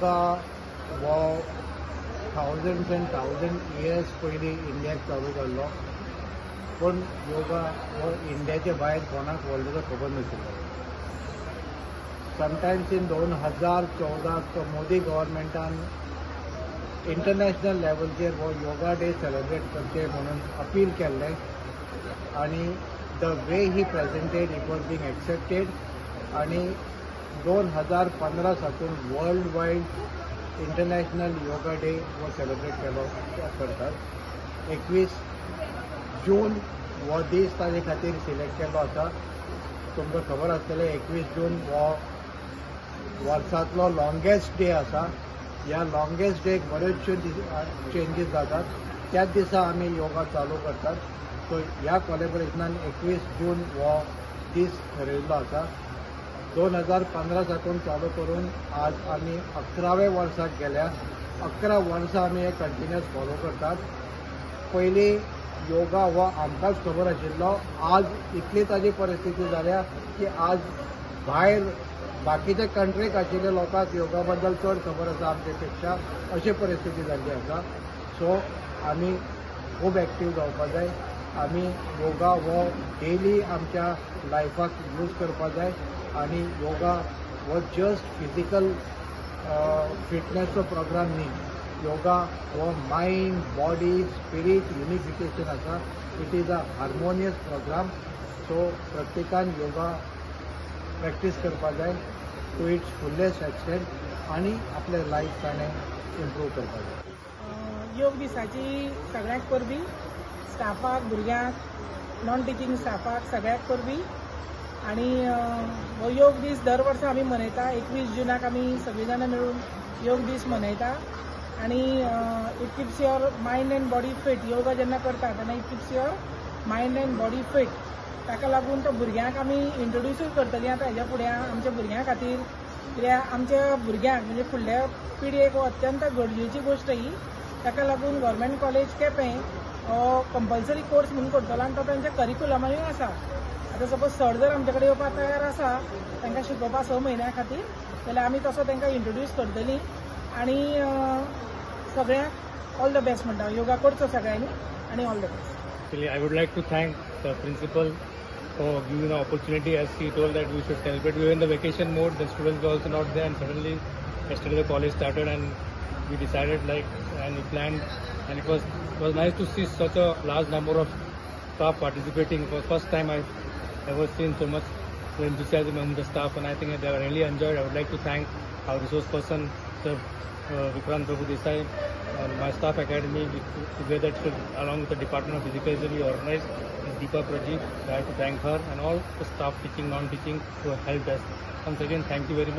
योगा हो thousands and thousand years पयलीं इंडियाक चालू जाल्लो, पूण योगा हो इंडियाच्या भायर कोणाक वर्ल्डाचो खबर नाशिल्लो. समटायम्स इन 2014 मोदी गव्हर्मेंटान इंटरनॅशनल लेवलचेर हो योगा डे सेलिब्रेट करचे म्हणून अपील केल्लें आनी the way he presented, it was being accepted आनी 2015 साकून world wide international yoga day हो सेलिब्रेट केलो करतात. 21 जून हो दीस ताजे खातीर सिलेक्ट केल्लो आसा. तुमकां खबर आसतलें, 21 जून हो वर्सांतलो लॉंगेस्ट डे आसा. ह्या लॉंगेस्ट डेक बऱ्योचश्यो चेंजीस जातात. त्याच दिसा आमी योगा चालू करतात. सो ह्या कोलेबरेशनान 21 जून हो दीस ठरयल्लो आसा. 2015 साकून चालू करून आज आमी 11व्या वर्साक गेल्या. 11 वर्सां आमी हे कंटिन्युअस फॉलो करतात. पयलीं योगा हो आमकांच खबर आशिल्लो. आज इतली ताजी परिस्थिती जाल्या की आज भायर बाकीच्या कंट्रीक आशिल्ल्या लोकांक योगा बद्दल चड खबर आसा आमचे पेक्षा, अशी परिस्थिती जाल्ली आसा. सो आमी खूब एक्टीव जावपा जाय. आमी योगा हो डेली आमच्या लायफाक यूज करपा जाय आनी योगा हो जस्ट फिजिकल फिटनेसचो प्रोग्राम न्ही. योगा हो मायंड, बॉडी, स्पिरीट युनिफिकेशन आसा. It is a harmonious program. So प्रत्येकान योगा प्रॅक्टीस करपा जाय टू it's fullest extent आनी आपलें लायफ ताणें इम्प्रूव करपा जाय. योग दिसाची सगळ्यांक परबीं, स्टाफाक, भुरग्यांक, नॉन टिचींग स्टाफाक सगळ्यांक परबीं. आनी हो योग दीस दर वर्सा आमी मनयता. 21 जुनाक आमी सगळीं जाणां मेळून योग दीस मनयता आनी it keeps your mind and body fit. Yoga जेन्ना करता तेन्ना it keeps your mind and body fit. ताका लागून तो भुरग्यांक आमी इंट्रोड्युसूय करतलीं आतां हेज्या फुडें आमच्या भुरग्यां खातीर, कित्याक आमच्या भुरग्यांक म्हणजे फुडल्या पिळगेक हो अत्यंत गरजेची गोश्ट ही. ताका लागून गव्हर्मेंट कॉलेज केपें हो कंपल्सरी कोर्स म्हणून करतलो आनी तो तांच्या करिकुलमानूय आसा. आतां सपोज सर जर आमचे कडेन येवपाक तयार आसा तांकां शिकोवपाक 6 म्हयन्या खातीर, जाल्यार आमी तसो तांकां इंट्रोड्यूस करतलीं. आनी सगळ्यांक ऑल the best म्हणटा. योगा करचो सगळ्यांनी आनी all the best. Actually, I would like to thank the principal for giving the opportunity, as he told that we should celebrate. We were in the vacation mode, the students were also not there, and suddenly yesterday the college started and we decided like and we planned, and it was nice to see such a large number of staff participating. For first time I've ever seen so much enthusiasm among the staff, and I think they really enjoyed. I would like to thank our resource person, Sir Vikrant Prabhu Desai, and my staff academy together along with the Department of Physical Education, we organized Ms. Deepa Prajeet. I have to thank her and all the staff, teaching, non-teaching, who have helped us. Once again, thank you very much.